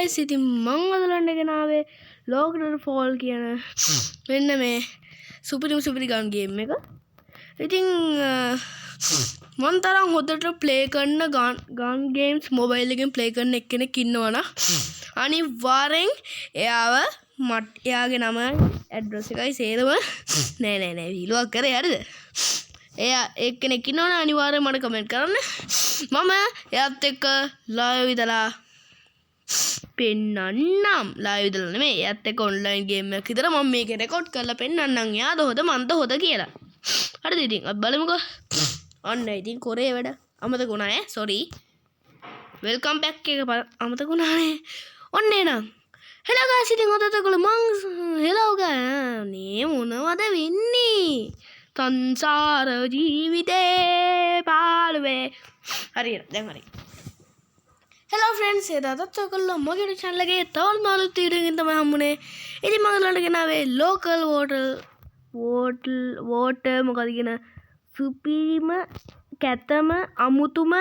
Guys, ඉතින් මං අද ලන්න ගෙනාවේ ලෝකඩ ෆෝල් කියන මෙන්න මේ සුපිරිම සුපිරි ගන් ගේම් එක. ඉතින් මං තරම් හොඳට ප්ලේ කරන ගන් ගේම්ස් මොබයිල් එකෙන් ප්ලේ කරන එක්කෙනෙක් ඉන්නවා නම් අනිවාර්යෙන් එයාව මට එයාගේ නම ඇඩ්‍රස් එකයි සේරම නෑ නෑ නෑ විහිළුවක් කරේ, හරිද? එයා එක්කෙනෙක් ඉන්නවනම් අනිවාර්යෙන් මට කමෙන්ට් කරන්න. මම එයාත් එක්ක ලයිව් ඉඳලා පෙන්නන්නම්. ලයිව් ඉඳලා නෙමෙයි, එයාත් එක්ක ඔන්ලයින් ගේම් එකක් විතර මම මේක රෙකෝඩ් කරලා පෙන්නන්නම් එයාද හොද මන්ද හොද කියලා. හරිද? ඉතින් අපි බලමුකෝ. අන්න ඉතින් කොරේ වැඩ අමතක වුණා ඈ, සෝරි. Welcome back එක අමතක වුණානේ. ඔන්න එහෙනම් හෙලෝ ගයිස්, ඉතින් හොඳට ඔයගොල්ලෝ මං හෙලෝ ගයිස් නේ මොනවද වෙන්නේ සංසාර ජීවිතේ පාළුවේ. හරි දැන් හරි. හෙලෝ ෆ්‍රෙන්ඩ්ස්, එදාටත් ඔයගොල්ලෝ මගේ චැනල් එකේ තවත් අලුත් වීඩියෝ එකකින් තමයි හම්බුනේ. ඉතින් මම ළඟට ගෙනාවේ ලෝකල් වෝටර් වෝටල් වෝටර් මොකද කියන සුපිරිම කැතම අමුතුම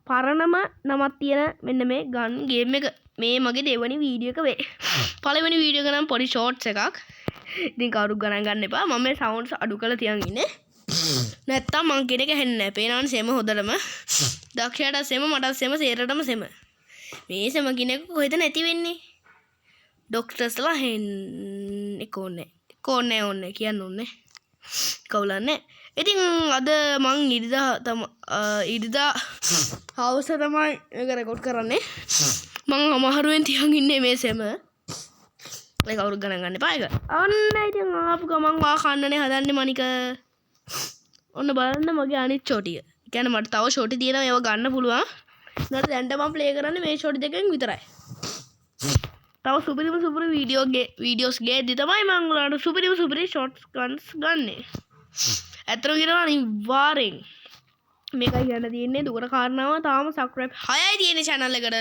පරණම නමක් තියෙන මෙන්න මේ ගන් ගේම් එක. මේ මගේ දෙවනි වීඩියෝ එක වේ. පළවෙනි වීඩියෝ එක නම් පොඩි ෂෝට්ස් එකක්. ඉතින් කවුරුත් ගණන් ගන්න එපා. මම මේ සවුන්ඩ්ස් අඩු කරලා තියන් ඉන්නේ. නැත්තම් මං කියන එක ඇහෙන්නේ නැහැ. පේනවනේ සෙම හොඳටම. දක්ෂයාට සෙම, මටත් සෙම, සේරටම සෙම. මේ සෙම කියන එක කොහෙද නැති වෙන්නේ? ඩොක්ටර්ස්ලා හෙන්නේ කොන්නේ. කොන්නේ ඕනේ කියන්න ඕනේ. කවුලන්නේ. ඉතින් අද මං ඉරිදා තම ඉරිදා හවස තමයි මේක රෙකෝඩ් කරන්නේ. මං අමාරුවෙන් තියන් ඉන්නේ මේ සෙම. ඒ කවුරුත් ගණන් ගන්න එපා ඒක. ඔන්න ඉතින් ආපු ගමන් වා කන්නනේ හදන්නේ මණික. ඔන්න බලන්න මගේ අනිත් ෂෝ ටික. ඒ කියන්නේ මට තව ෂෝ ටි තියෙනවා, ඒවා ගන්න පුළුවන්. නේද? දැන්ට මම ප්ලේ කරන්නේ මේ ෂෝ ටි දෙකෙන් විතරයි. තව සුපිරිම සුපිරි වීඩියෝස් ගේද්දි තමයි මං ඔයාලට සුපිරිම සුපිරි ෂොට්ස් ගන්ස් ගන්නෙ. ඇත්තටම කියනවා අනිවාර්යෙන් මේකයි කියන්න තියෙන්නේ. දුකට කාරණාව තාම සබ්ස්ක්‍රයිබ් 6යි තියෙන්නේ channel එකට.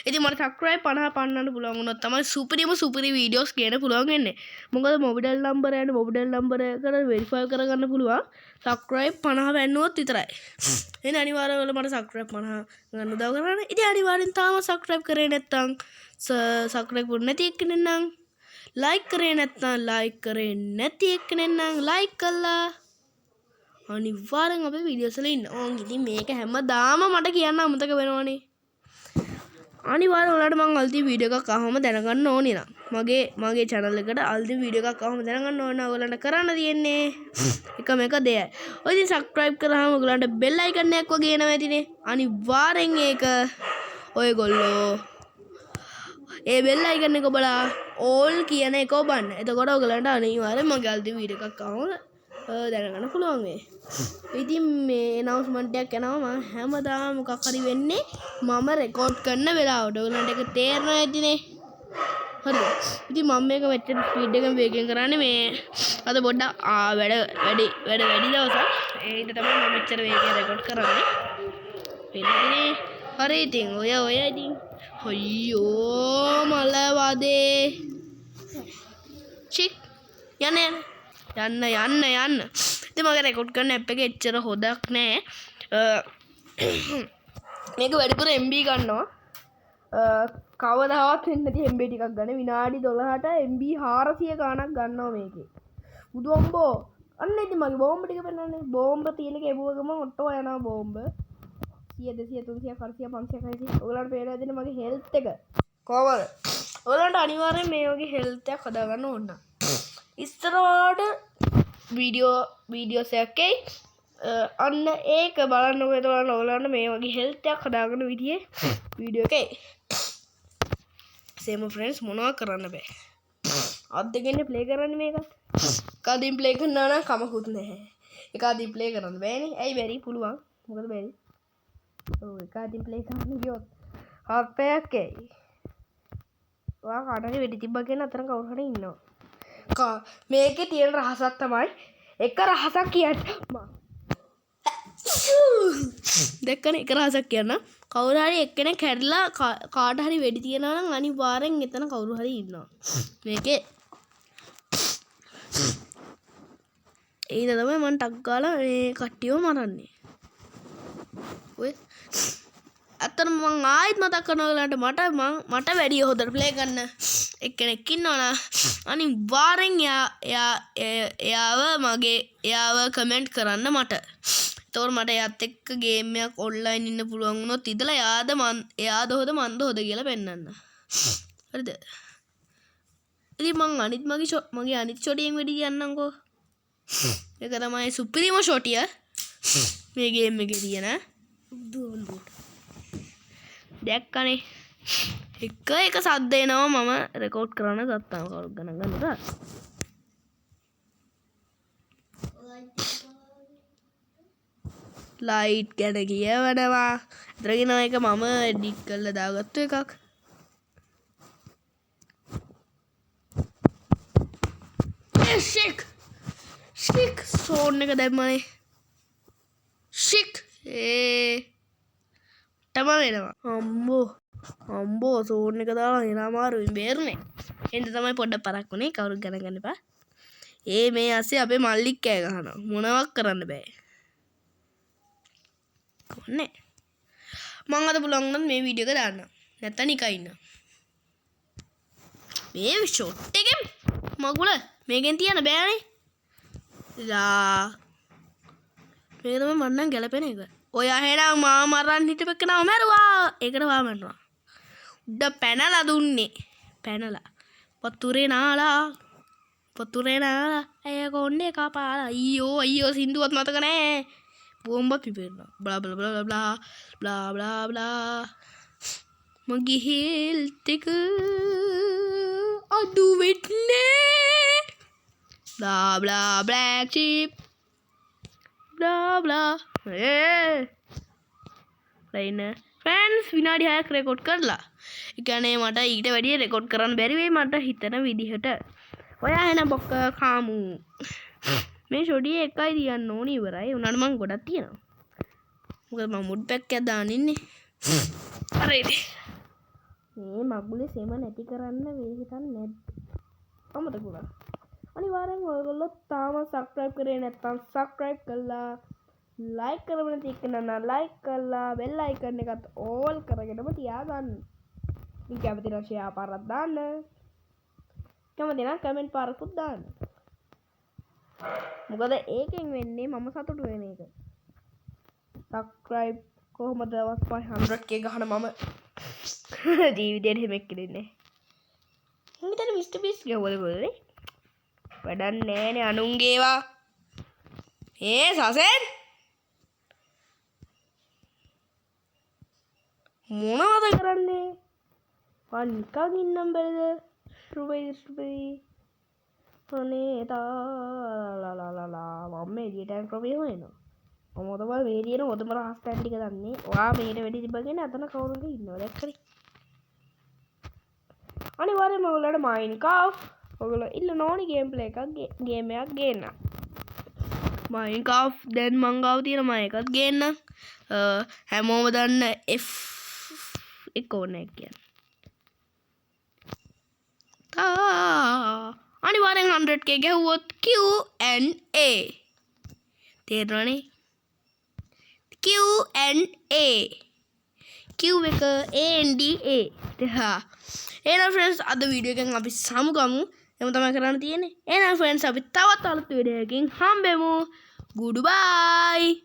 ඉතින් මට සබ්ස්ක්‍රයිබ් 50 පන්නන්න පුළුවන් වුණොත් තමයි සුපිරිම සුපිරි වීඩියෝස් ගේන්න පුළුවන් වෙන්නේ. මොකද මොබිටල් නම්බර් යන මොබිටල් නම්බර් එකට වෙරිෆයි කරගන්න පුළුවන් සබ්ස්ක්‍රයිබ් 50 පෙන්නුවොත් විතරයි. එහෙනම් අනිවාර්යයෙන්ම ඔයාලා මට සබ්ස්ක්‍රයිබ් 50 ගන්න උදව් කරන්න. ඉතින් අනිවාර්යෙන් තාම සබ්ස්ක්‍රයිබ් කරේ නැත්නම්, සබ්ස්ක්‍රයිබ් කරුනේ නැති එක්කෙනෙක් නම් ලයික් කරේ නැත්නම්, ලයික් කරේ නැති එක්කෙනෙක් නම් ලයික් කළා අනිවාර්යෙන් අපේ වීඩියෝස් වල ඉන්න. ඕන් ඉතින් මේක හැමදාම මට කියන්න අමතක වෙනවනේ. අනිවාර්යෙන් ඔයාලට මං අලුතින් වීඩියෝ එකක් ආවම දැනගන්න ඕනේ නම්, මගේ මගේ channel එකට අලුතින් වීඩියෝ එකක් ආවම දැනගන්න ඕන නම් ඔයාලන්ට කරන්න තියෙන්නේ එකම එක දෙයයි. ඔය ඉතින් සබ්ස්ක්‍රයිබ් කරාම ඔයගොල්ලන්ට බෙල් අයිකන් එකක් වගේ එනවා ඇතිනේ. අනිවාර්යෙන් ඒක ඔයගොල්ලෝ ඒ බෙල් අයිකන් එක ඔබලා ඕල් කියන එක ඔබන්න. එතකොට ඔයගොල්ලන්ට අනිවාර්යෙන් මගේ අලුතින් වීඩියෝ එකක් ආවම දැනගන්න පුළුවන් වෙයි. ඉතින් මේ ඇනවුන්ස්මන්ට් එකක් යනවා මම හැමදාම මොකක් හරි වෙන්නේ මම රෙකෝඩ් කරන වෙලාවට. ඔයගොල්ලන්ට ඒක තේරෙනවා ඇතිනේ. හරිද? ඉතින් මම මේක මෙච්චර ස්පීඩ් එකෙන් වේගෙන් කරන්නේ මේ අද පොඩ්ඩක් වැඩ වැඩි වැඩ වැඩි දවසක්. ඒ හින්දා තමයි මම මෙච්චර වේගෙන් රෙකෝඩ් කරන්නේ. වෙන්නේ. හරි ඉතින් ඔය ඔය ඉතින් අයියෝ මල වදේ. චික් යන්න යන්න යන්න යන්න යන්න. ඉතින් මගේ රෙකෝඩ් කරන ඇප් එක එච්චර හොදක් නෑ. මේක වැඩිපුර MB ගන්නවා. කවදාවත් වෙන්නේ නැති MB ටිකක් ගන්න. විනාඩි 12ට MB 400 ගාණක් ගන්නවා මේකේ. බුදු අම්බෝ. අන්න ඉතින් මගේ බෝම්බ ටික පෙන්නන්නේ. බෝම්බ තියෙන එක එබුව ගමන් ඔට්ටෝ යනවා බෝම්බ. 100 200 300 400 500 600. ඔයගොල්ලන්ට පේනවා ඇතිනේ මගේ හෙල්ත් එක කොහමද? ඔයගොල්ලන්ට අනිවාර්යෙන් මේ වගේ හෙල්ත් එකක් හදාගන්න ඕන. ඉස්සරහට වීඩියෝස් එකක් එයි. අන්න ඒක බලන්න ඔය බලන්න ඔයගොල්ලන්ට මේ වගේ හෙල්ත් එකක් හදාගන්න විදිහේ වීඩියෝ එකක් එයි. සේම ෆ්‍රෙන්ඩ්ස්, මොනවා කරන්න බෑ. අත් දෙකෙන් ප්ලේ කරන්නේ මේකත්. එක අතින් ප්ලේ කරනවා නම් කමකුත් නැහැ. එක අතින් ප්ලේ කරන්න බෑනේ. ඇයි බැරි? පුළුවන්. මොකද බැරි? ඔව්, එක අතින් ප්ලේ කරන්න ගියොත් හප්පයක් එයි. ඔයා කාට හරි වෙඩි තිබ්බා කියන අතන කවුරු හරි ඉන්නවා. මේකේ තියෙන රහසක් තමයි එක රහසක් කියන්න. දැක්කනේ, එක රහසක් කියන්න. කවුරු හරි එක්කෙනෙක් හැරිලා කාට හරි වෙඩි තියනවා නම් අනිවාර්යෙන් එතන කවුරු හරි ඉන්නවා. මේකේ ඒ හින්දා තමයි මං ටක් ගාලා මේ කට්ටියව මරන්නේ. ඔය ඇත්තටම මං ආයෙත් මතක් කරනවා ඔයගලන්ට මට වැඩිය හොඳට ප්ලේ කරන එක්කෙනෙක් ඉන්නවනම් අනිවාර්යෙන් එයාව මගේ එයාව කමෙන්ට් කරන්න මට. එතකොට මට එයාත් එක්ක ගේම් එකක් ඔන්ලයින් ඉන්න පුළුවන් වුණොත් ඉඳලා එයාද හොඳ මන්ද හොඳ කියලා පෙන්නන්න. හරිද? ඉතින් මං අනිත් මගේ අනිත් ෂොටියෙන් වැඩි කියන්නම්කෝ. ඒක තමයි සුපිරිම ෂොටිය මේ ගේම් එකේ තියෙන. දැක්කනේ. එක එක සද්ද එනවා මම රෙකෝඩ් කරන්න ගත්තාම කවුරුත් ගණන් ගන්නද? ලයිට් ගැන කියවනවා. අතර කියනවා එක මම එඩිට් කරලා දාගත්තු එකක්. ෂික් ෂික් සෝන් එක දැම්මනේ. ෂික් ඒ තම වෙනවා. අම්බෝ අම්බෝ සෝන් එක දාලා එන අමාරුයි බේරුනේ. එහෙනම් තමයි පොඩ්ඩක් පරක් වුණේ. කවුරුත් ගණන් ගන්න එපා. ඒ මේ ඇස්සේ අපේ මල්ලික් කෑ ගහනවා. මොනවක් කරන්න බෑ. කොන්නේ මං අද පුළුවන් වුණොත් මේ වීඩියෝ එක දාන්න. නැත්තම් නිකන් ඉන්න. මේ ෂොට් එකෙන් මගුල මේකෙන් තියන්න බෑනේ. ලා මේක තමයි මං නම් ගැලපෙන එක. ඔයා එහෙනම් මාව මරන්න හිටපු කෙනාව මැරුවා. ඒකට වා මැරුවා. උඩ පැනලා දුන්නේ. පැනලා. වතුරේ නාලා. වතුරේ නාලා. ඇය කොන්නේ කපාලා. අයියෝ අයියෝ සින්දුවත් මතක නෑ. බෝම්බ පිපෙනවා. Blah blah blah blah blah blah blah. මගේ හෙල්ත් එක අඩු වෙන්නේ. Blah blah black sheep. Blah blah. ඒ ලයින ෆ්‍රෙන්ඩ්ස් විනාඩි 6ක් රෙකෝඩ් කරලා. ඒ කියන්නේ මට ඊට වැඩිය රෙකෝඩ් කරන්න බැරි වෙයි මට හිතන විදිහට. ඔයා එහෙනම් බොක්ක කාමු. මේ ෂොඩිය එකයි තියන්න ඕනි ඉවරයි. උනාට මං ගොඩක් තියෙනවා. මොකද මං මුඩ් පැක් එකක් දාන්න ඉන්නේ. අර ඉතින් මේ මගුලේ සෙම නැති කරන්න වෙහෙසක් නැද්ද? අමතක වුණා. අනිවාර්යෙන් ඔයගොල්ලෝ තාම සබ්ස්ක්‍රයිබ් කරේ නැත්නම් සබ්ස්ක්‍රයිබ් කරලා ලයික් කරමු නැති එක්ක නම් ලයික් කරලා බෙල් අයිකන් එකත් ඕල් කරගෙනම තියාගන්න. ඉතින් කැමති නම් ෂෙයා පාරක් දාන්න. කැමති නම් කමෙන්ට් පාරකුත් දාන්න. මොකද ඒකෙන් වෙන්නේ මම සතුටු වෙන එක. සබ්ස්ක්‍රයිබ් කොහොමද දවස් 500k ගහන මම ජීවිතේට එහෙම එක්කෙනෙක් නෑ. මං හිතන්නේ මිස්ටර් බීස්ට් ගැහුවද කොහෙද? වැඩක් නෑනේ අනුන්ගේ ඒවා. ඒ සසෙන් මොනවද කරන්නේ? මං නිකන් ඉන්නම් බැරිද? සුබයි සුබයි. අනේ තා ලා ලා ලා ලා මම මේ එළියට යන ක්‍රමය හොයනවා. මම තමයි මේ තියෙන හොඳම රහස් තැන් ටික දන්නේ. ඔයා මෙහෙට වැඩි තිබ්බගෙන අතන කවුරු හරි ඉන්නවා දැක්කනේ. අනිවාර්යයෙන්ම ඔයගොල්ලන්ට මයින්ක්‍රාෆ්ට් ඔයගොල්ලෝ ඉල්ලන ඕනි ගේම් ප්ලේ එකක් ගේම් එකක් ගේන්න. මයින්ක්‍රාෆ්ට් දැන් මං ගාව තියෙන මම එකත් ගේන්න. හැමෝම දන්න F එක ඕනේ කියන්නේ. අනිවාර්යෙන් 100k ගැහුවොත් Q and A. තේරුණානේ? Q and A. Q එක A N D A. එහෙනම් ෆ්‍රෙන්ඩ්ස් අද වීඩියෝ එකෙන් අපි සමුගමු. එහෙම තමයි කරන්න තියෙන්නේ. එහෙනම් ෆ්‍රෙන්ඩ්ස් අපි තවත් අලුත් වීඩියෝ එකකින් හම්බෙමු. Goodbye.